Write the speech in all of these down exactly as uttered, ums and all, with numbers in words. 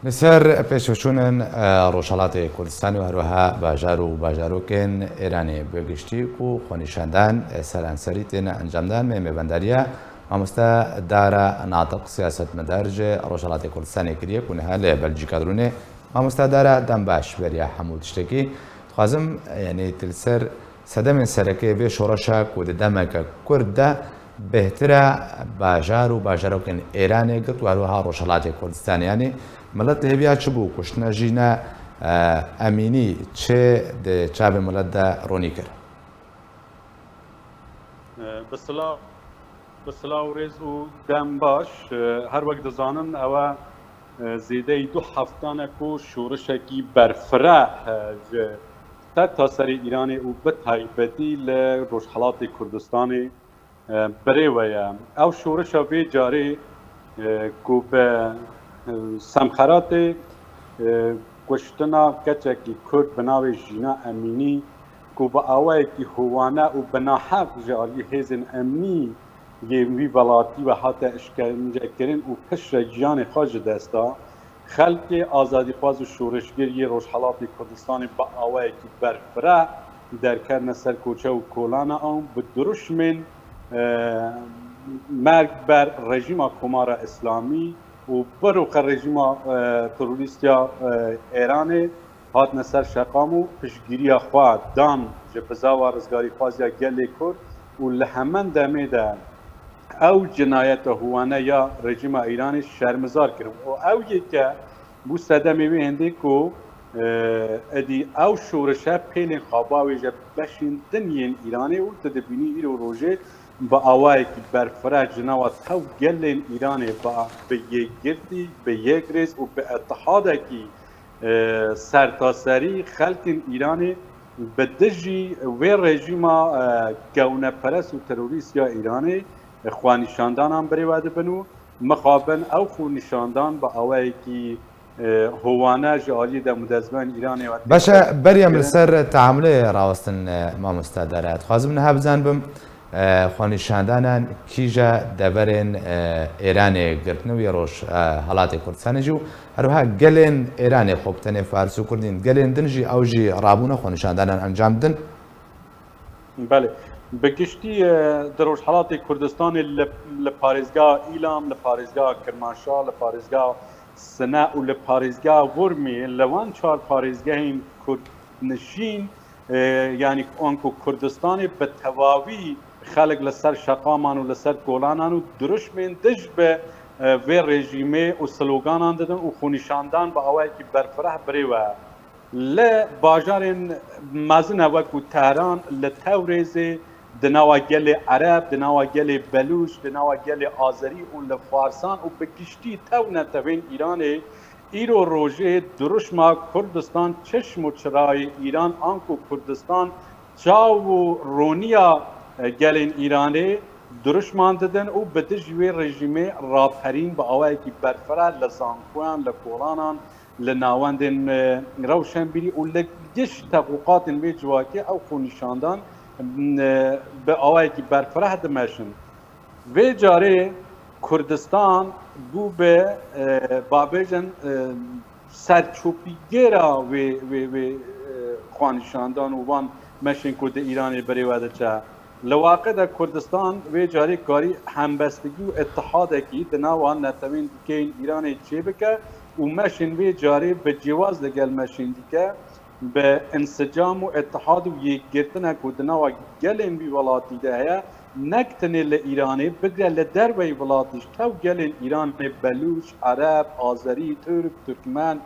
Li ser pêşveçûnên, e, Rojhelatê Kurdistanê û herwiha bajar û bajarokên Êranê bi giştî ku xwenîşandan, e, seranserî têne encamdan, me mêvendariya mamoste Dara Natiq, siyasetmedar ji Rojhelatê Kurdistanê kiriye ku niha li Belcîka dirûne. Mamoste Dara, dem baş beriya hemû tiştekî. Dixwazim, yanî tu li ser sedemên sereke vê şoreşa ku di demeke kurt de bêhtir e bajar û bajarokên Êranê girt û herwiha Rojhelatê Kurdistanê. Yanî milet li hêviya çi bû? Kuştina jî ne, e, emînî çi di çavê milet de ronî kir? Bi silav, bi silav û rêz û dem baş. Her wek dizanin, ew e, zêdeyî du heftan e ku şorişekî berfireh, e, ji ser taserê Îranê û bi taybetî li Rojhelatê Kurdistanê, e, birêve ye. Ew şorişa vê carê, e, ku bi, e, semxeratê, e, kuştina keçekî Kurd bi navê Jîna Emînî, ku bi awayekî hovane û bi naheq ji aliyê hêzên emnî yên wî welatî ve hate îşkencekirin û piştre giyanê xwe ji dest da, xelkê azadîxwaz û şoreşger yê Rojhelatê Kurdistanê bi awayekî berfireh derketine ser koçe û kolana an bi dirûşmên, e, merg ber rejîma Komara Îslamî û biroqe rejîma, e, terorîst ya, e, Êranê hatine ser şeqam û piştgiriya xwe dan ji bizava rizgarîxwaziya gelê Kurd û li hemen demê de ew cinayeta hovane ya rejîma Îranê şermizar kirin û ew yeke bû sedemê wê hindê ku, e, êdî ew şorişe pêlên xaba wê ji beşên din yên Îranê û tu dibînî îro rojê bi awayekî berfireh ji nava tev gelên Îranê bi, bi yekgirtî, bi yekrêz û bi îtihadekî, e, sertaserî xelkên Îranê bi dijî vê rejîma, e, kewneperest û terorîst ya Îranê, e, xwenîşandanan birêve dibin û mixabin ew xwenîşandan bi awayekî, e, hovane ji aliyê dem û dezgehên Îranê ve tê. Baş e, berî em li ser teamulê rawestin, e, mamoste Dara. Dixwazim niha bizanibim, e, xwenîşandanan kîja deverên, e, Êranê girtine û yê Rojhelatê Kurdistanê jî û herwiha gelên Êranê xwe bi tenê Fars û Kurd nîn, gelên din jî ew jî rabûne xwenîşandanan encam din. Belê. Bi giştî, e, di Rojhelatê Kurdistanê li, li parêzgeha Îlam, li parêzgeha Kirmanşah, li parêzgeha Sine û li parêzgeha Urmiyê, li wan çar parêzgehên Kurdnişîn, e, yanî anku Kurdistanê bi tevavî xelk li ser şeqaman û li ser kolanan û dirûşmên dij bi, e, vê rejîmê û sloganan didin û xwenîşandan bi awayekî berfireh birêve. Li bajarên mezin e wekû Tehran, li Tewrêzê, di nava gelê Ereb, di nava gelê Belûç, di nava gelê Azerî û li Farsan û bi giştî tev netewên Îranê, îro rojê dirûşma Kurdistan çişm û çirayê Îran anku Kurdistan çav û roniya, e, gelên Îranê dirûşman didin û bi dijî wê rejîmê raperîn bi awayekî berfireh li zankoyan, li kolanan, li navendên, e, rewşenbîrî û li giş teqûqatên vê civakê ew xwenîşandan, e, bi awayekî berfireh dimeşin. Vê carê Kurdistan bû bi, e, babêjin, e, serçopîgêra wê, wê, wê, e, xwenîşandan û van meşên ku di Îranê birêve diçe. Li waqê de Kurdistan vê carê karî hembestigî û îtihadekî di nava netewên dîkeyên Îranê çêbike û meşên vê carê bi cîwaz li gel meşên dîke, bi însicam û îtihad û yekgirtinek ku di nava gelên vî welatî de heye, nek tenê li Îranê, bigre li derveyî welatî jî tev gelên Îranê, Belûç, Ereb, Azerî, Tirk, Tirkmen,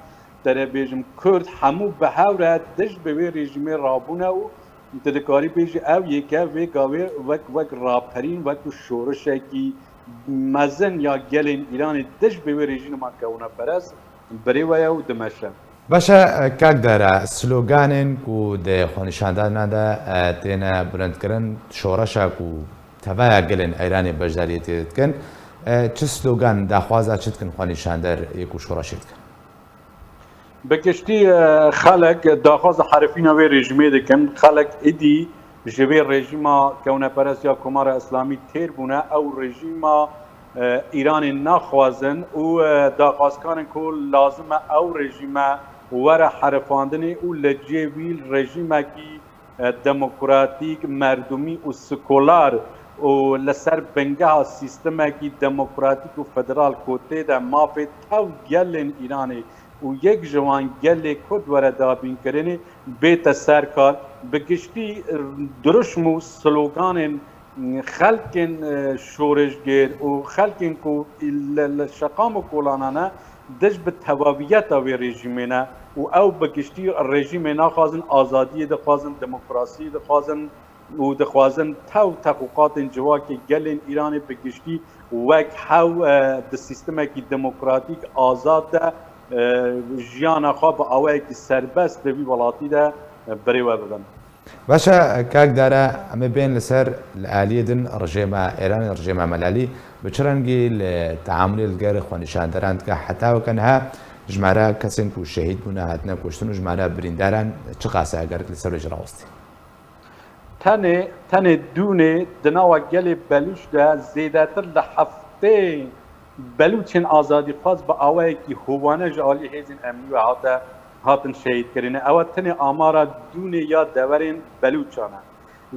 te rê bêjim Kurd, hemû bi hev re dij bi wê rejîmê rabûne û tu dikarî bêjî ew yeke vê gavê wek, wek raperîn, wekû şorişekî mezin ya gelên Îranê dij bi wê rejîma kewneperest birêve ye û dimeşe. Baş e, kak Dara, sloganên ku di xwenîşandana de, e, têne bilindkirin, şoreşa ku teveya gelên Îranê beşdariyê tê dikin, e, çi slogan, daxwaza çi dikin xwenîşander yê ku şoreşê dikin? Bi giştî, e, xelek daxwaza herifîna wê rejîmê dikin. Xelek êdî ji vê rejîma kewneperest ya Komara Îslamî têr bûne. Ew rejîma e, Îranê naxwazin û, e, daxwazkarin ku lazim e ew rejîme were herifandinê û li cihê wî rejîmekî, e, demokratîk, merdumî û sekular û li ser bingeha sîstemekî demokratîk û federal ku tê de mafê tev gelên Îranê û yek ji wan gelê Kurd were dabînkirinê bête ser kar. Bi giştî, e, dirûşm û sloganên xelkên, e, şoreşgêr û xelkên ku li, li şeqam û kolana ne, dij bi tevaviyeta wê rejîmê ne û ew bi giştî rejîmê naxwazin, azadiyê dixwazin, demokrasiyê dixwazin û dixwazin tew teqûqatên civakê gelên Îranê bi giştî wek hew, e, di sîstemekî demokratîk azad de, e, jiyana xwe bi awayekî serbest di vî welatî de, e, birêve bibin. Baş e, kak Dara, em ê bên li ser li aliyê din rejêma Îranê, rejêma Melalî bi çi rengî li teamulê li gel xwenîşanderan dike? Heta weke niha jimara kesên ku şehîd bûne hatine kuştin û jimara birîndaran çiqas e eger li ser wê jî rawestî? Tenê, tenê dûnê di nava gelê Belûç de zêdetir li heftê Belûçên azadîxwaz bi awayekî hovane ji alî hêzên emnî ve hate, hatin şehîdkirinê. Ew e tenê amara dûnê ya deverên Belûçan e.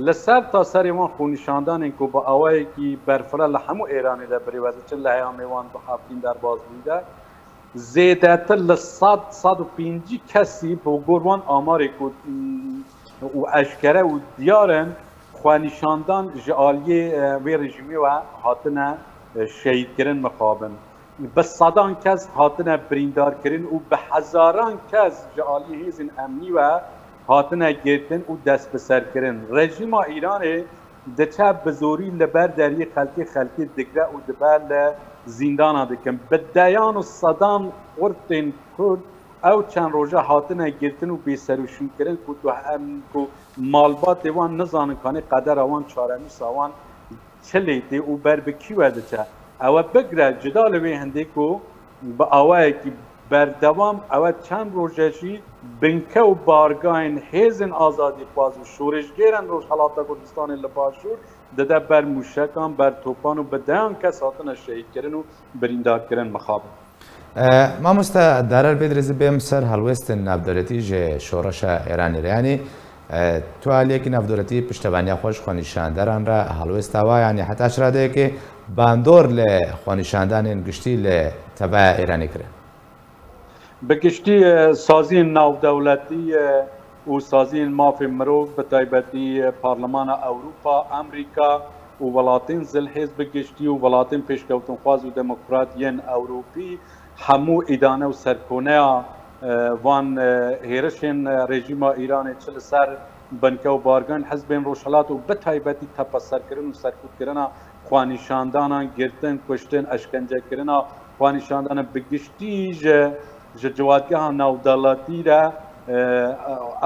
Li ser ta serê wan xwenîşandanên ku bi awayekî berfireh li hemû Êranê de birêve diçin, li heyamê wan bi heftîn derbas bûyî de, zêdetir li sed, sed û pêncî kesî bi gor wan amarê ku, û eşkere û diyar in, xwenîşandan ji aliyê, e, vê rejîmê ve hatine, e, şehîdkirin mixabin. Bi sedan kes hatine birîndarkirin û bi hezaran kes ji aliyê hêzên emnî ve hatine girtin û destbiserkirin. Rejîma Îranê diçe bi zorî li ber deriyê xelkê, xelkê digre û dibe li zîndana dikin. Bi deyan û sedan xurtên Kurd ew çend roja hatine girtin û bêserûşûnkirin ku tu hem ku malbatê wan nizanin kanê qedera wan, çarenûsa wan çi lê tê û ber bi kî we diçe. Ew e bigre, cida li wê hindê ku bi awayekî berdewam ew e çend roje jî binke û bargayên hêzên azadîxwaz û şoreşgêrên Rojhelata Kurdistanê li Başûr dide ber mûşekan, ber topan û bi deyan kes hatine şehîdkirin û birîndarkirin mixabin. E, mamoste Darer, bê dirêzî bêm ser helwêstên navdewletî ji şoreşa Êranê re. Yanî, e, tu aliyekî navdewletî piştevaniya xwe ji xwenîşanderan re helwêsta wa, yanî heta çi radeyekê bandor li xwenîşandanên giştî li teveya Êranê kire? Bi giştî, e, saziyên navdewletî, e, û saziyên mafê mirov, bi taybetî, e, Parlemana Ewropa, Amerîka û welatên zilhêz bi giştî û welatên pêşkewtinxwaz û demokrat yên Ewropî, hemû îdane û serkoneya, e, van, e, hêrişên, e, rejîma Îranê çi li ser binke û bargayên hizbên Rojhilat û bi taybetî tepeserkirin û serkûtkirina xwenîşandanan, girtin, kuştin, eşkencekirina xwenîşandanan bi giştî ji, ji ciwatgeha navdewletî re, e,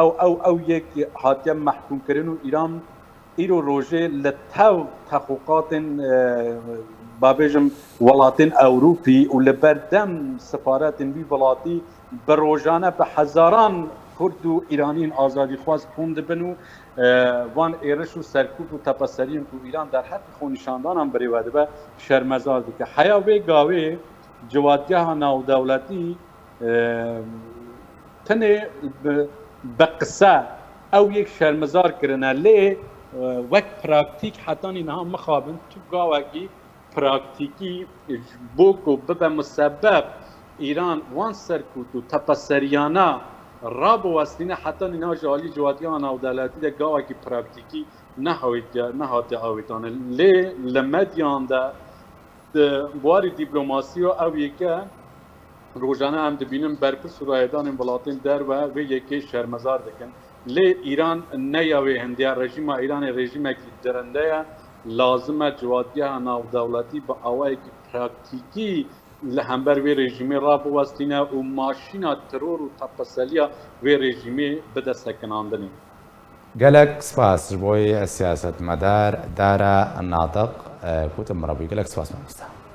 ew, ew, ew yek hatiye mehkûmkirin û Îran îro rojê li tev teqûqatên, e, ba bêjim, welatên Ewropî û li berdem sifaretên vî welatî bi rojane bi hezaran Kurd û Îraniyên azadîxwaz kom dibin û, e, van êriş û serkût û tepeseriyên ku Îran derheqê xwenîşandanan birêve dibe, şermezar dike. Heya vê gavê ciwatgeha navdewletî, e, tenê bi, bi qise ew yek şermezar kirine, lê, e, wek praktîk hetanî niha mixabin tu gawekî praktîkî ji bo ku bibe musebeb Îran wan serkût û tepeseriyana rabiwestîne, hetanî niha ji alî ciwatgeha navdewletî de gawekî praktîkî nehawît-, nehatiye awêtane. Lê li medyan de, di buwarî dîplomasiya ew yeke rojane em dibînin berpirs û rayedanên welatên derve vê yekê şermezar dikin. Lê Îran ne ya wê hindê ye, rejîma Îranê rejîmekî dirinde ye. Lazim e ciwatgeha navdewletî bi awayekî praktîkî li hember vê rejîmê rabiwestîne û maşîna teror û tepeseliya vê rejîmê bide sekinandinê. Gelek spas ji bo wê siyasetmedar Dara Natiq, e, ku tu min re bûyî. Gelek spas mamoste.